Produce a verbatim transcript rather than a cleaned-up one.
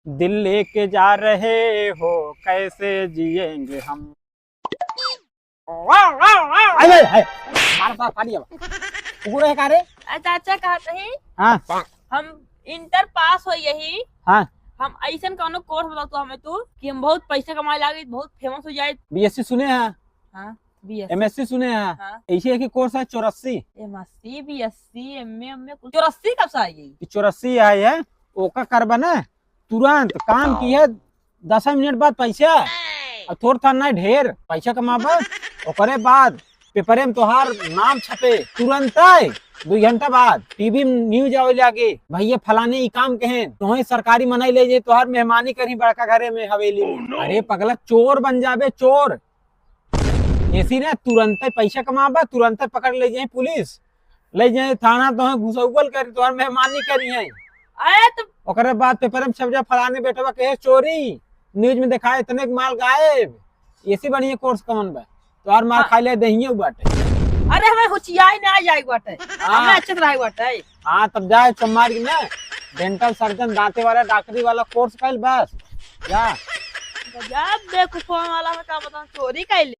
दिल लेके जा रहे हो, कैसे जिएंगे हम। अरे, अरे, मार, मार, फाड़ दिया। कुकुर है का रे? अच्छा, अच्छा, कहा कहीं? हाँ। हम इंटर पास हो यही। हाँ। हम ऐसन कौनो कोर्स बताओ तो हमें तू कि हम बहुत पैसा कमाए लागे, बहुत फेमस हो जाए। बीएससी सुने हैं? हाँ, बीएससी। एमएससी सुने हैं? हाँ। ऐसे एक ही कोर्स है, चौरस्सी। एमएससी, बीएससी, एमए, एमए, कुल चौरस्सी कब से आई? ये चौरस्सी आई है, ओका करबा ना तुरंत काम की है, दस मिनट बाद पैसा, और थोड़ था ना ढेर पैसा कमाबा, ओकरे बाद पेपरे में तोहार नाम छपे तुरंत, दो घंटा बाद टीवी में न्यूज आवे लागे, "भैया फलाने ई काम कहें, तोहे सरकारी मनई ले जाए, तोहार मेहमानी करी बड़का घरे में, हवेली में।" अरे पगला, चोर बन जाबे, चोर। ऐसी ना, तुरंते पैसा कमाबा, तुरंते पकड़ ले जाए पुलिस, ले जाए थाना, तोहे घुसौगल करी, तोहर मेहमानी करी है। अरे तो ओकरे बाद पेपर में छप जा, फलाने बेटवा कहे चोरी, न्यूज में दिखाए इतने के माल गायब। ऐसी बढ़िया कोर्स कौन बा? तोहर मार हाँ। खा ले दहियो बाटे। अरे हमें हुचियाई ना आ जाए बाटे, हाँ। हमें अच्छे से रहे बाटे। हाँ, तब जाए चमार की ना, डेंटल सर्जन, दांते वाला, डॉक्टरी वाला कोर्स कइल बस। जा। गजब बेवकूफों वाला में का बताऊं, चोरी कइल।